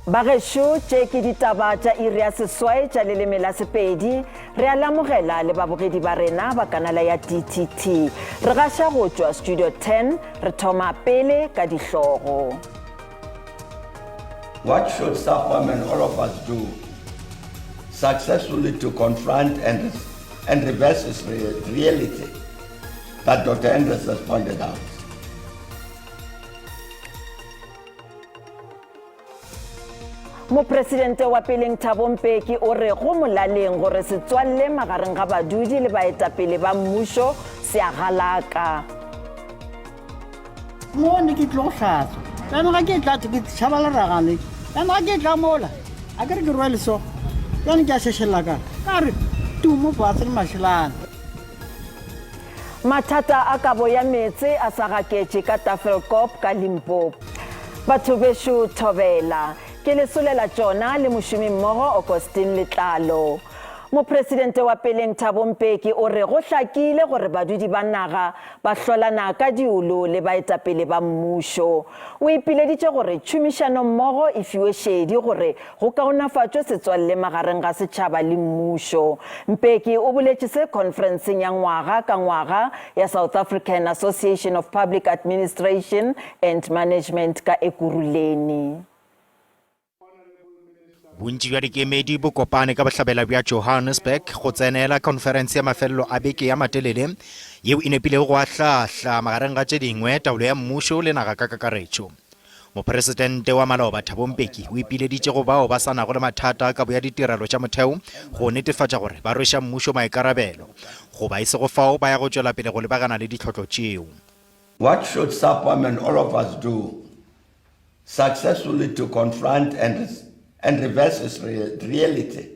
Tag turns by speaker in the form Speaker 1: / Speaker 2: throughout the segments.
Speaker 1: Bagešo, tše ke ditaba tša iri ya seswai tša leleme la Sepedi. Re a le amogela le babogedi ba rena ba kanala ya DTT. Re gaša go tšwa Studio 10, re thoma pele ka dihlogo.
Speaker 2: What should SAFAM and all of us do successfully to confront and, and reverse this reality that Dr. Andrews has pointed out?
Speaker 1: Mopresidente wa peleng Thabo Mbeki o re go molaleng gore setswalle magareng ga badudi le baetapele ba mmušo se a galaka.
Speaker 3: Mo ne ke tlo hlatswa jaanong ga ke tla ke tšhaba leragane jaanong ga ke tla mola a ke re ke rwele so jaanong ke a šešelela ka ka re tumo fatshe le mašelane.
Speaker 1: Mathata a kabo ya meetse a sa gaketše ka Tafelkop ka Limpopo. Batho bešo thobela. Ke le solela tšona le mošomimmogo Augustine Letlalo. Mopresidente wa peleng Thabo Mbeki o re go hlakile gore badudi ba naga ba hlolana ka diolo le baetapele ba mmušo. O ipileditše gore tšhomišanommogo e fiwe šedi gore go kaonafatšwe setswalle magareng ga setšhaba le mmušo. Mbeki o boletše se khonferenseng ya ngwaga ka ngwaga ya South African Association of Public Administration and Management ka Ekurhuleni.
Speaker 4: Bontši bja dikemedi bo kopane ka bohlabela bja Johannesburg go tsenela khonferense ya mafelelo a beke ya matelele yeo e nepilego go ahlaahla magareng ga tše dingwe taolo ya mmušo le naga ka kakaretšo. Mopresidente wa maloba Thabo Mbeki o ipileditše go bao ba sa nago le mathata a kabo ya ditirelo tša motheo go netefatša gore ba rweša mmušo maikarabelo goba e sego fao ba ya go tšwela pele go lebagana le ditlhotlo tšeo.
Speaker 2: What should SAPAM and all of us do successfully to confront and, and reverse this reality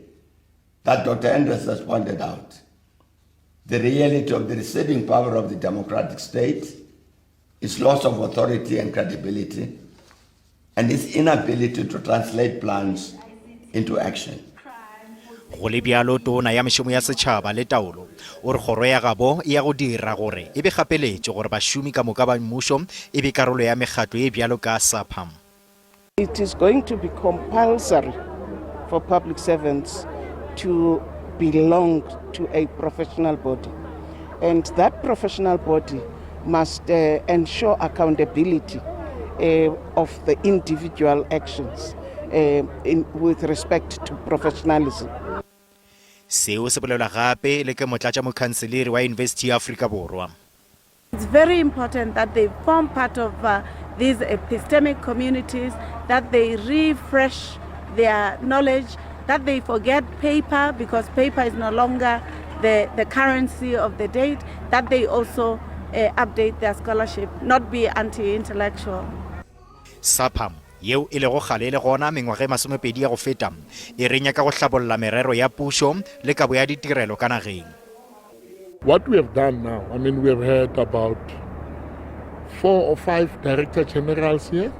Speaker 2: that Dr. Andrews has pointed out? The reality of the receding power of the democratic state, its loss of authority and credibility, and its inability to translate plans into action.
Speaker 4: Go le bjalo, Tona ya Mešomo ya Setšhaba le Taolo o re kgoro ya gabo e ya go dira gore e be kgapeletšo gore bašomi ka moka ba mmušo e be karolo ya mekgatlo ye bjalo ka SAPAM.
Speaker 5: It is going to be compulsory for public servants to belong to a professional body. And that professional body must uh, ensure accountability uh, of the individual actions uh, in, with respect to professionalism.
Speaker 4: Seo se bolelwa gape le ke motlatšamokhanseliri wa Yunibesithi ya Afrika Borwa.
Speaker 6: It's very important that they form part of uh, these epistemic communities, that they refresh their knowledge, that they forget paper because paper is no longer the, the currency of the date, that they also uh, update their scholarship, not be anti-intellectual.
Speaker 4: SAPAM, yeo e lego kgale e le gona mengwaga e masomepedi ya go feta, e re nyaka go hlabolla merero ya pušo le kabo ya ditirelo ka nageng.
Speaker 7: What we have done now, I mean, we have had about four or five director generals here.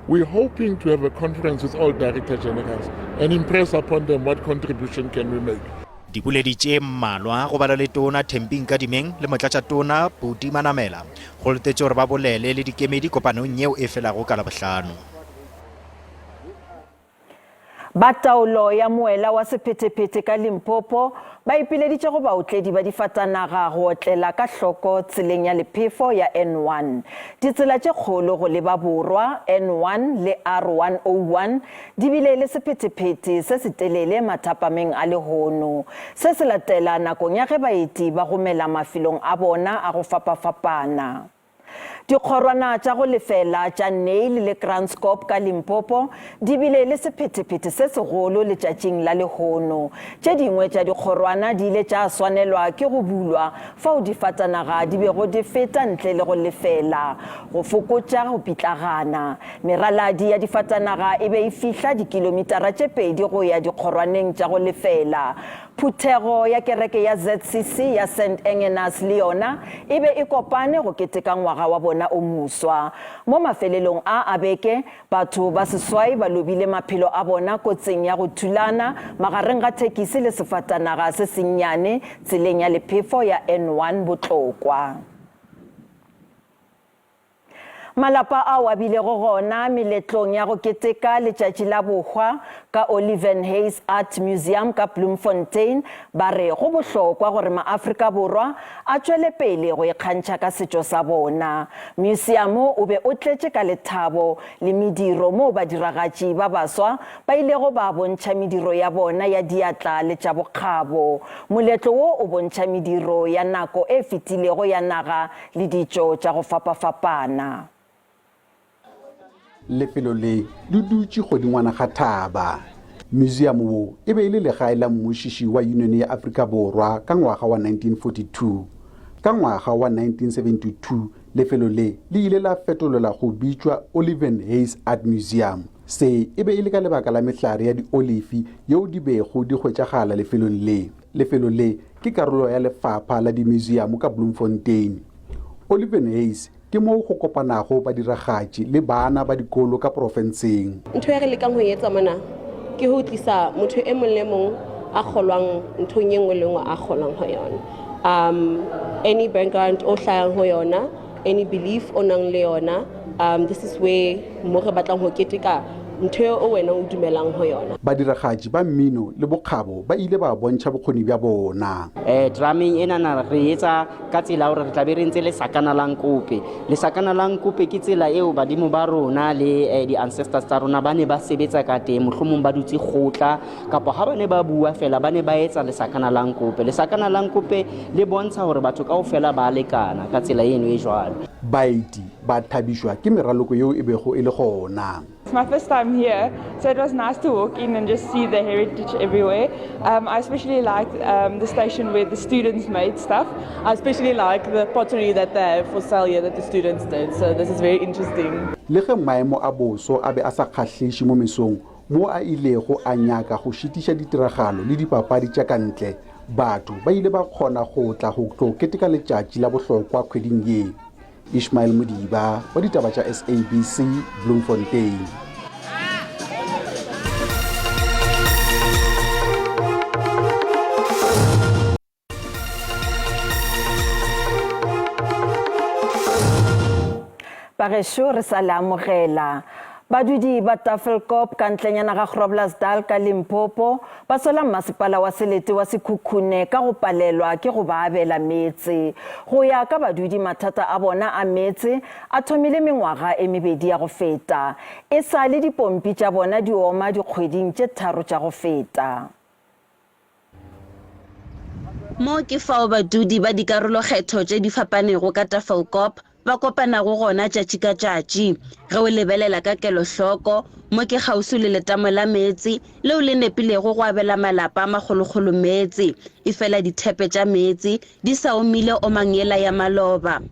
Speaker 7: We're hoping to have a conference with all director generals and impress upon them what contribution can we make.
Speaker 4: Diboledi tše mmalwa, go bala le Tona Thembi Nkadimeng le Motlatšatona Buti Manamela, go letetše gore ba bolele le dikemedi kopanong yeo e felago ka Labohlano.
Speaker 1: Ba taolo ya moela wa sephethephethe ka Limpopo ba ipileditše go baotledi ba difatanaga go otlela ka hloko tseleng ya lephefo ya N1. Ditsela tše kgolo go leba borwa, N1 le R101, di bile le sephethephethe se setelele mathapameng a lehono. Se se latela nakong ya ge baeti ba gomela mafelong a bona a go fapafapana. Dikgorwana tša go lefela tša Neil le Kranskop ka Limpopo di bile le sephethephethe se segolo letšatšing la lehono. Tše dingwe tša dikgorwana di ile tša swanelwa ke go bulwa fao difatanaga di bego di feta ntle le go lefela, go fokotša go pitlagana. Meraladi ya difatanaga e be e fihla dikilomitara tše pedi go ya dikgorwaneng tša go lefela. Phuthego ya kereke ya ZCC ya St Engenas le yona e be e kopane go keteka ngwaga wa bona o moswa. Mo mafelelong a a beke, batho ba seswai ba lobile maphelo a bona kotsing ya go thulana magareng ga thekisi le sefatanaga se sennyane tseleng ya lephefo ya N1 Botlokwa. Malapa ao a bilego gona meletlong ya go keteka Letšatši la Bohwa ka Olievenhuis Art Museum ka Bloemfontein ba re go bohlokwa gore maAfrika Borwa a tšwele pele go ikgantšha ka setšo sa bona. Musiamo o be o tletše ka lethabo le mediro moo badiragatši ba baswa ba ilego ba bontšha mediro ya bona ya diatla le tša bokgabo. Moletlo wo o bontšha mediro ya nako e fetilego ya naga le ditšo tša go fapafapana.
Speaker 8: Lefelo le le dutše godingwana ga thaba. Museum wo e be e le legae la mmušiši wa Union ya Afrika Borwa ka ngwaga wa 1942. Ka ngwaga wa 1972 lefelo le le ile la fetolelwa go bitšwa Olivenhays Art Museum. Se e be e le ka lebaka la mehlare ya diolifi yeo di bego di hwetšagala lefelong le. Lefelo le ke karolo ya lefapha la dimuseamo ka Bloemfontein. Olivenhays ke moo go kopanago badiragatši le bana ba dikolo ka profenseng.
Speaker 9: Ntho e re lekang ho e etsa mona ke ho tlisa motho e mong le mong a kgolwang nthong e nngwe le nngwe a kgolwang ho yona. Um, any background o hlayang ho yona, any belief o nang le yona, um, this is where mo re batlang ho keteka ntho eo wena o dumelang ho yona.
Speaker 8: Badiragatši ba mmino le bokgabo ba ile ba bontšha bokgoni bja bona.
Speaker 10: Eh, drumming enana re etsa ka tsela gore re tla be re ntse lesakana la nkope. Lesakana la nkope ke tsela eo badimo ba rona le eh, di-ancestors tsa rona ba ne ba sebetsa ka teng, mohlomong ba dutse kgotla kapa ha ba ne ba bua fela ba ne ba etsa lesakana la nkope. Lesakana la nkope le bontsha gore batho kaofela ba lekana ka tsela eno e jwalo.
Speaker 8: Baeti ba thabišwa ke meraloko yeo e bego e le gona.
Speaker 11: It's my first time here, so it was nice to walk in and just see the heritage everywhere. Um, I especially liked um, the station where the students made stuff.
Speaker 12: I especially like the pottery that they have for sale here that the students did, so this is very interesting.
Speaker 8: Le ge maemo a boso a be a sa kgahliše mo mesong, mo a ilego a nyaka go šitiša ditiragalo le dipapadi tša ka ntle, batho ba ile ba kgona go tla go tlo keteka letšatši la bohlokwa kgweding ye. Ishmael Modiba wa ditaba tša SABC, Bloemfontein.
Speaker 1: Bagešo re sa le amogela. Badudi ba Tafelkop ka ntlenyana ga Groblersdal ka Limpopo ba sola mmasepala wa selete wa Sekhukhune ka go palelwa ke go ba abela meetse. Go ya ka badudi mathata a bona a meetse a thomile mengwaga e mebedi ya go feta. E sa le dipompi tša bona di oma dikgweding tše tharo tša go feta.
Speaker 13: Mo ke fao badudi ba dikarolokgetho tše di fapanego ka Tafelkop ba kopanago gona tšatši ka tšatši. Ge o lebelela ka kelohloko, mo ke kgauswi le letamo la meetse leo le nepilego go abela malapa a makgolokgolo meetse, efela dithepe tša meetse di sa omile omang yela ya maloba.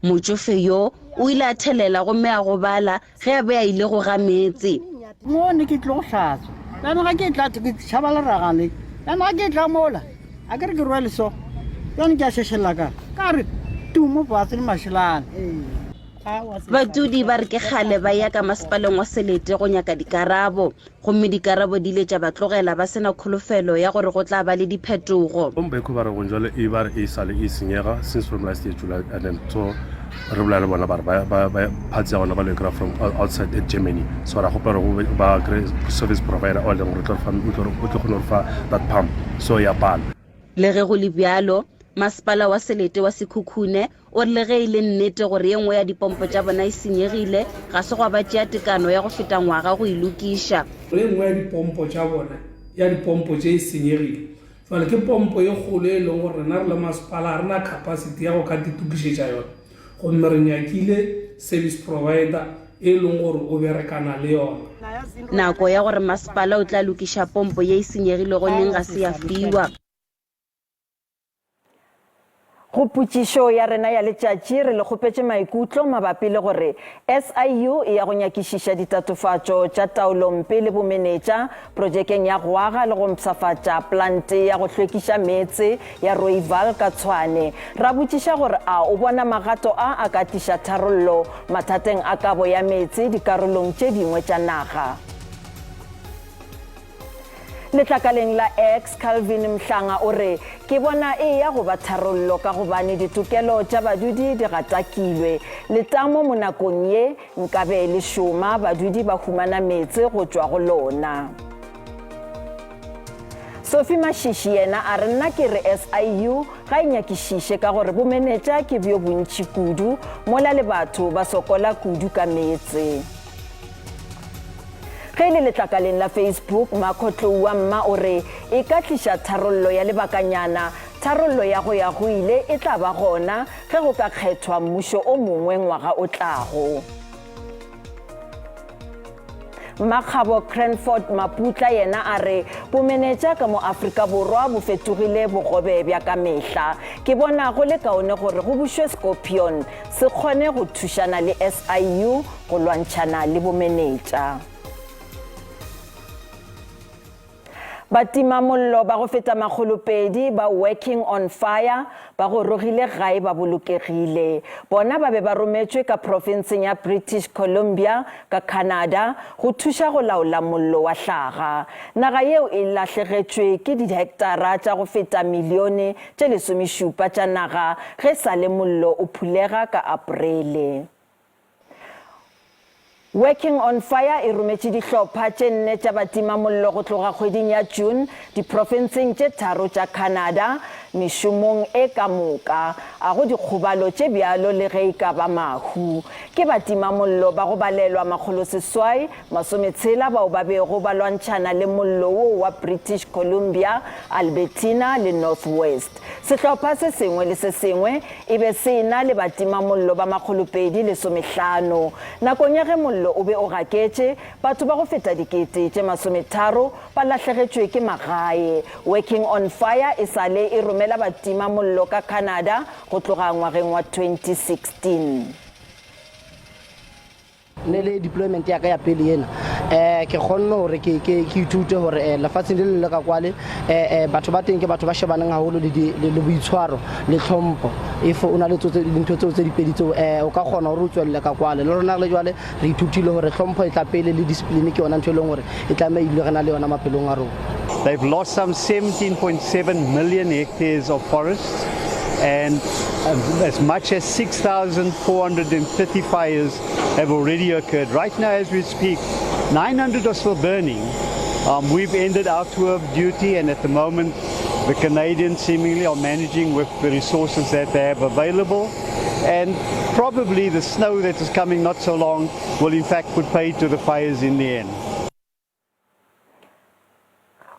Speaker 13: Motšofe yo o ile a thelela gomme a gobala ge a be a ile go ga meetse.
Speaker 3: Mo ne ke tlo go hlatswa bjane ga ke tla ke tšhaba leraga le bjane ga ke tla mola a ke re ke rwele so bjane ke a šešelela ka ka re tumo fase le mašelane.
Speaker 13: Badudi ba re ke kgale ba ya ka masepaleng wa selete go nyaka dikarabo gomme dikarabo di ile tša ba tlogela ba se na kholofelo ya gore go tla ba le diphetogo.
Speaker 14: Pompo e ba re gong jwale e ba re e sale e senyega since from last year July and then so re bolela le bona ba re ba ba ba parts ya gona ba lo e kry-a from outside at Germany so ra gopa gore ba kry service provider o leng gore o tlo re fa o tlo o tlo kgona go fa that pump so ya pala.
Speaker 13: Le ge go le bjalo, masepala wa selete wa Sekhukhune O re le ge e le nnete gore ye nngwe ya dipompo tša bona e senyegile, ga se gwa ba tšea tekano ya go feta ngwaga go e lokiša.
Speaker 15: Ye nngwe ya dipompo tša bona ya dipompo tše e senyegile. Jwale ke pompo ye kgolo e leng gore rena re le masepala ga re na capacity ya go ka itokišetša yona. Gomme re nyakile service provider e leng gore o berekana le yona.
Speaker 13: Nako ya gore masepala o tla lokiša pompo ye e senyegilego neng ga se ya fiwa.
Speaker 1: Go potšišo ya rena ya letšatši re le kgopetše maikutlo mabapi le gore SIU e ya go nyakišiša ditatofatšo tša taolompe le bomenetša projekeng ya go aga le go mpshafatša plante ya go hlwekiša meetse ya Rooiwal ka Tshwane. Ra botšiša gore a o bona magato a a ka tliša tharollo mathateng a kabo ya meetse dikarolong tše dingwe tša naga. Letlakaleng la X, Calvin Mhlanga o re, Ke bona e eya go ba tharollo ka gobane ditokelo tša badudi di gatakilwe. Letamo mo nakong ye nkabe le šoma, badudi ba humana meetse go tšwa go lona. Sophie Mashishi yena a re, Nna ke re SIU ga e nyakišiše ka gore bomenetša ke bjo bontši kudu mola le batho ba sokola kudu ka meetse. Ge e le letlakaleng la Facebook, Makho Tlou wa Mma o re e ka tliša tharollo ya lebakanyana, tharollo ya go ya go ile e tla ba gona ge go ka kgethwa mmušo o mongwe ngwaga o tlago. Mmakgabo Cranford Maputla yena a re bomenetša ka mo Afrika Borwa bo fetogile bogobe bja ka mehla. Ke bona go le kaone gore go bušwe Scorpion se kgone go thušana le SIU go lwantšhana le bomenetša. Batimamollo ba go feta makgolopedi ba Working on Fire ba gorogile gae ba bolokegile. Bona ba be ba rometšwe ka profenseng ya British Columbia ka Canada go thuša go laola mollo wa hlaga. Naga yeo e lahlegetšwe ke dihektara tša go feta milione tše lesomešupa tša naga ge sa le mollo o phulega ka Aprele. Working on Fire e rometše dihlopha tše nne tša batimamollo go tloga kgweding ya June diprofenseng tše tharo tša Canada mešomong e ka moka. A go dikgobalo tše bjalo le ge e ka ba mahu. Ke batimamollo ba go balelwa makgoloseswai masometshela bao ba bego ba lwantšhana le mollo wo wa British Columbia, Albertina le Northwest. Sehlopha se sengwe le se sengwe e be se e-na le batimamollo ba makgolopedi lesomehlano. Nakong ya ge mollo o be o gaketše, batho ba go feta dikete tše masometharo ba lahlegetšwe ke magae. Working on Fire e sa le e romela batimamollo ka Canada go tloga ngwageng wa 2016.
Speaker 16: Ne le deployment ya ka ya pele ena um ke kgonne gore ke ithute gore um lefatsheng le leng le ka kwale um batho ba teng ke batho ba shebaneng gagolo le boitshwaro le tlhompho if o na le dintho tseo tse dipedi tseo um o ka kgona gore o tswelele ka kwale le rona le jwale re ithutile gore tlhompho e tla pele le discipline ke yona ntho e leng gore e tlameha ebile re na le yona maphelong a rona
Speaker 17: They've lost some 17.7 million hectares of forests and as much as 6,430 fires have already occurred. Right now, as we speak, 900 are still burning. Um, we've ended our tour of duty, and at the moment, the Canadians seemingly are managing with the resources that they have available. And probably the snow that is coming not so long will in fact put pay to the fires in the end.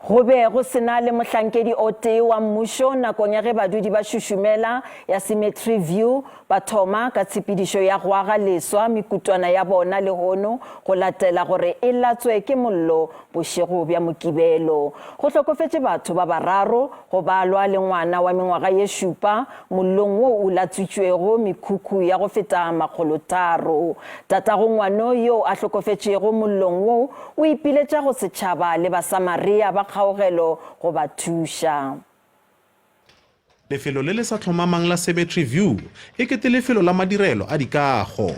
Speaker 1: Go be go se na le mohlankedi o tee wa mmušo nakong ya ge badudi ba šušumela ya Symmetry View ba thoma ka tshepedišo ya go aga leswa mekutwana ya bona lehono go latela gore e latswe ke mollo bošego bja Mokibelo. Go hlokofetše batho ba bararo, go balwa le ngwana wa mengwaga ye šupa, mollong wo o latswitšwego mekhukhu ya go feta makgolotharo. Tatago ngwano yo a hlokofetšego mollong wo o ipiletša go setšhaba le Basamaria ba kgaogelo go ba thuša.
Speaker 18: Lefelo le le sa hlomamang la Cemetery View e kete lefelo la madirelo a dikago.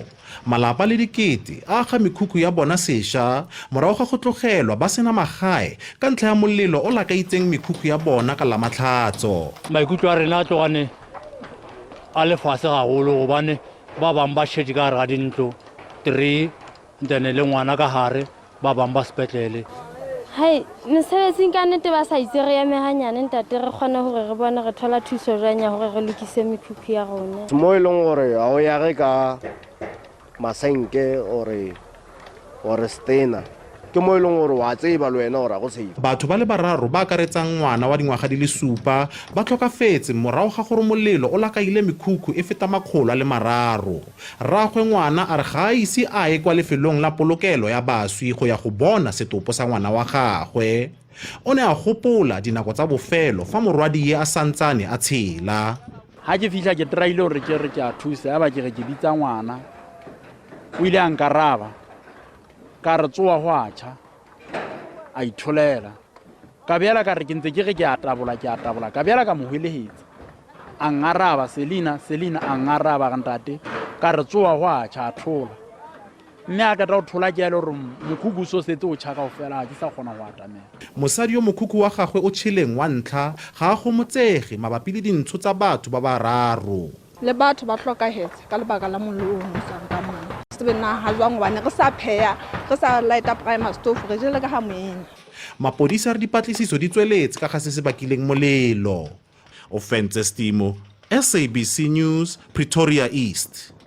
Speaker 18: Malapa le dikete a aga mekhukhu ya bona sešwa morago ga go tlogelwa ba se na magae ka ntlha ya molelo o lakaitseng mekhukhu ya bona ka Lamatlhatso.
Speaker 19: Maikutlo a rena a tlogane a le fase gagolo gobane ba bangwe ba šetše ka gare ga dintlo three then le ngwana ka gare ba bangwe ba sepetlele.
Speaker 20: Hai, mesebetsing ka nnete ba sa itse re eme ganyane ntate re kgone gore re bone re thola thuso jwang ya gore re lokise mekhukhu ya rona.
Speaker 21: Mo e leng gore ga o yage ka masenke ore ore stena ke mo e leng gore wa tseba le wena gore ga go safe.
Speaker 18: Batho ba le bararo ba akaretsang ngwana wa dingwaga di le supa ba tlhokafetse morago ga gore molelo o lakaile mekhukhu e feta makgolo a le mararo. Rraagwe ngwana a re ga a ise a ye kwa lefelong la polokelo ya baswi go ya go bona setopo sa ngwana wa gagwe. O ne a gopola dinako tsa bofelo fa morwadie a santsane a tshela.
Speaker 22: Ga ke fihla ke try-ile gore ke re ke a thusa, ya ba ke re ke bitsa ngwana. O ile a nkaraba, ka re tsoa go a tšha. A itholela. Ka bjala ka re ke ntse ke re ke a tabola, ke a tabola. Ka bjala ka mo hwelegetsa. A ngaraba, Selina, Selina, a ngaraba, re ntate. Ka re tsoa go a tšha, a thola. Mme a qeta go thola ke ya le gore mokhukhu so setse o tšha kaofela, ga ke sa kgona go atamela.
Speaker 18: Mosadi yo mokhukhu wa gagwe o tšheleng wa ntlha ga a gomotsege mabapi le dintsho tsa batho ba bararo.
Speaker 2: Le batho ba hlokahetse ka lebaka la mollo ono o tswang ka mona. Se tsebe na ha jwang hobane re sa pheha, re sa lighta primer stove, re jele ka ha moena.
Speaker 18: Mapodisi a re dipatlisiso di tsweletse ka ga se se bakileng molelo. Ofentse Stimo, SABC News, Pretoria East.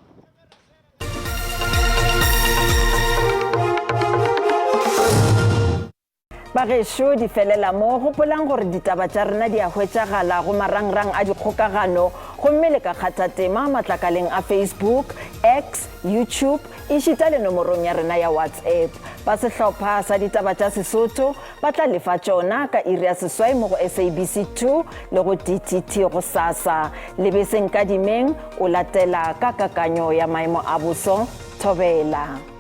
Speaker 1: Bagešo di felela mo, gopolang gore ditaba tša rena di a hwetšagala go marangrang a dikgokagano gomme le ka kgatha tema matlakaleng a Facebook, X, YouTube ešita le nomorong ya rena ya WhatsApp. Ba sehlopha sa ditaba tša Sesotho ba tla lefa tšona ka iri ya seswai mo go SABC 2 le go DTT gosasa. Lebese Nkadimeng o latela ka kakanyo ya maemo a boso. Thobela.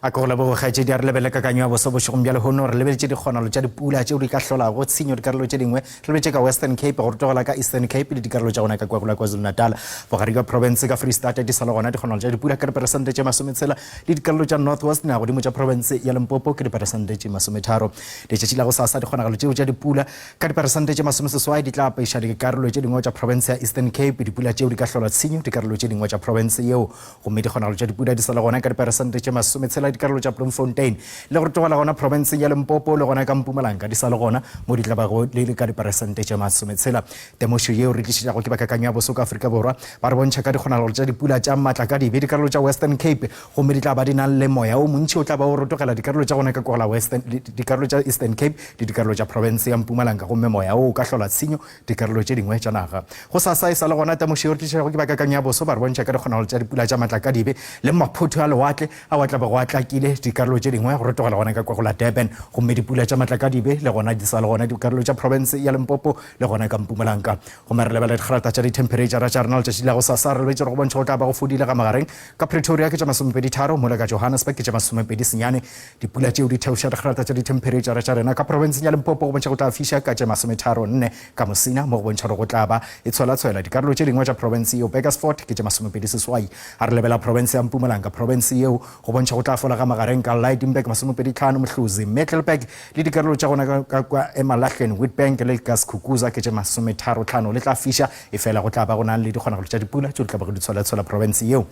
Speaker 4: A ke go leboge kgaetšedi, a re lebelele kakanyo ya boso bošegong bja lehono. Re lebeletše dikgonalo tša dipula tšeo di ka hlolago tshenyo dikarolo tše dingwe. Re lebetše ka Western Cape go rotogela ka Eastern Cape le dikarolo tša gona ka kua go la KwaZulu-Natal. Bogare bja profense ka Free State di sa le gona dikgonalo tša dipula ka diperesente tše masometshela le dikarolo tša North West nagodimo tša profense ya Limpopo ke diperesente tše masometharo. Letšatši la gosasa dikgonagalo tšeo tša dipula ka diperesente tše masomeseswai di tla apeša dikarolo tše dingwe tša profense ya Eastern Cape. Dipula tšeo di ka hlola tshenyo dikarolo tše dingwe tša profense yeo. Gomme dikgonagalo tša dipula di sa le gona ka diperesente tše masometshela dikarolo tša Bloemfontein le go rotogela gona profenseng ya Limpopo le gona ka Mpumalanga di sa le gona mo di tla bago le le ka diperesente tše masometshela. Temošo yeo re tlišetšago ke ba kakanyo ya boso ka Afrika Borwa ba re bontšha ka dikgonagalo tša dipula tša matlakadibe dikarolo tša Western Cape gomme di tla ba di nang le moya o montši o tla ba o rotogela dikarolo tša gona ka kwa go la Western dikarolo tša Eastern Cape le dikarolo tša profense ya Mpumalanga gomme moya wo o ka hlola tshenyo dikarolo tše dingwe tša naga. Gosasa e sa le gona temošo yeo re tlišago ke ba kakanyo ya boso ba re bontšha ka dikgonagalo tša dipula tša matlakadibe le maphotho a lewatle ao a tla bego a tlakile dikarolo tše dingwe go rotogela gona ka kwa go la Durban gomme dipula tša matlakadibe le gona di sa le gona dikarolo tša profense ya Limpopo le gona ka Mpumalanga. Gomme re lebelela dikgrata tša dithemphereitšara tša rena letšatši la gosasa re lebetše gore go bontšha go tla ba go fodile ga magareng ka Pretoria ke tša masomepedi tharo mola ka Johannesburg ke tša masomepedi senyane. Dipula tšeo di theoša dikgrata tša dithemphereitšara tša rena ka profenseng ya Limpopo go bontšha go tla fiša ka tše masometharo nne ka Musina mo go bontšha gore go tla ba e tshwelatshwela dikarolo tše dingwe tša profense yeo. Burgersfort ke tše masomepedi seswai. A re lebela profense ya Mpumalanga, profense yeo go bontšha go tla fola ga magareng ka Lydenburg masomepedi tlhano, Mhluzi, Middelburg le dikarolo tša gona ka kwa Emalahleni, Witbank le ka Skukuza ke tše masometharo tlhano. Le tla fiša efela go tla ba go na le dikgonagalo tša dipula tšeo di tla bago di tshwelatshwela profense yeo.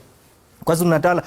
Speaker 4: KwaZulu-Natal,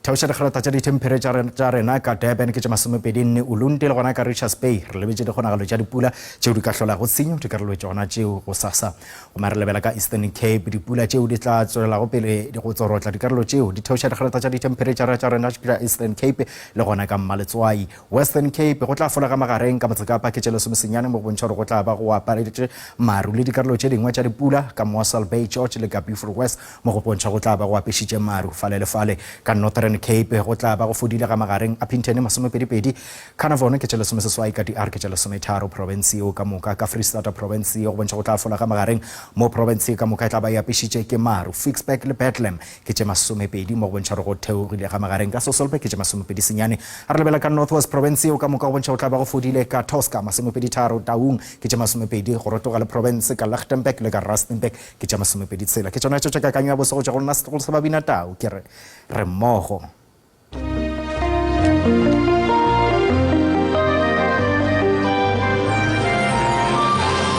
Speaker 4: theoša dikgrata tša dithemphereitšara tša rena ka Durban ke tše masomepedi nne, Ulundi le gona ka Richards Bay. Re lebetše dikgonagalo tša dipula tšeo di ka hlolago tshenyo dikarolo tšona tšeo gosasa. Gomme re lebela ka Eastern Cape, dipula tšeo di tla tswelago pele go tsorotla dikarolo tšeo di theoša dikgrata tša dithemphereitšara tša rena tša Eastern Cape le gona ka Mmaletswai. Western Cape, go tla fola ga magareng ka Motsekapa ke tše lesomesenyane mo go bontšha gore go tla ba go apareditše maru le dikarolo tše dingwe tša dipula ka Mossel Bay, George le ka Beaufort West. Mo go bontšha go tla ba go apešitše maru fale le fale. Ka Northern Cape go tla ba go fodile ga magareng a Upington masomepedipedi, Carnarvon ke tše lesomeseswai ka DR ke tše lesometharo. Profense yeo ka moka ka Freistata profense ye go bontšha go tla fola ga magareng mo profense ye ka moka e tla ba e apešitše ke maru. Ficksburg le Bethlehem ke tše masomepedi mo go bontšha gore go theogile ga magareng ka Sasolburg ke tše masomepedi senyane. A re lebela ka North West profense yeo ka moka go bontšha go tla ba go fodile ka Tosca masomepeditharo, Taung ke tše masomepedi go rotoga le profense ka Lichtenburg le ka Rustenburg Ke tša masomepedi tshela. Ke tšona tšo tša kakanyo ya boso go tšwa go nna setlogolo sa Babinatau. Ke re, re mmogo.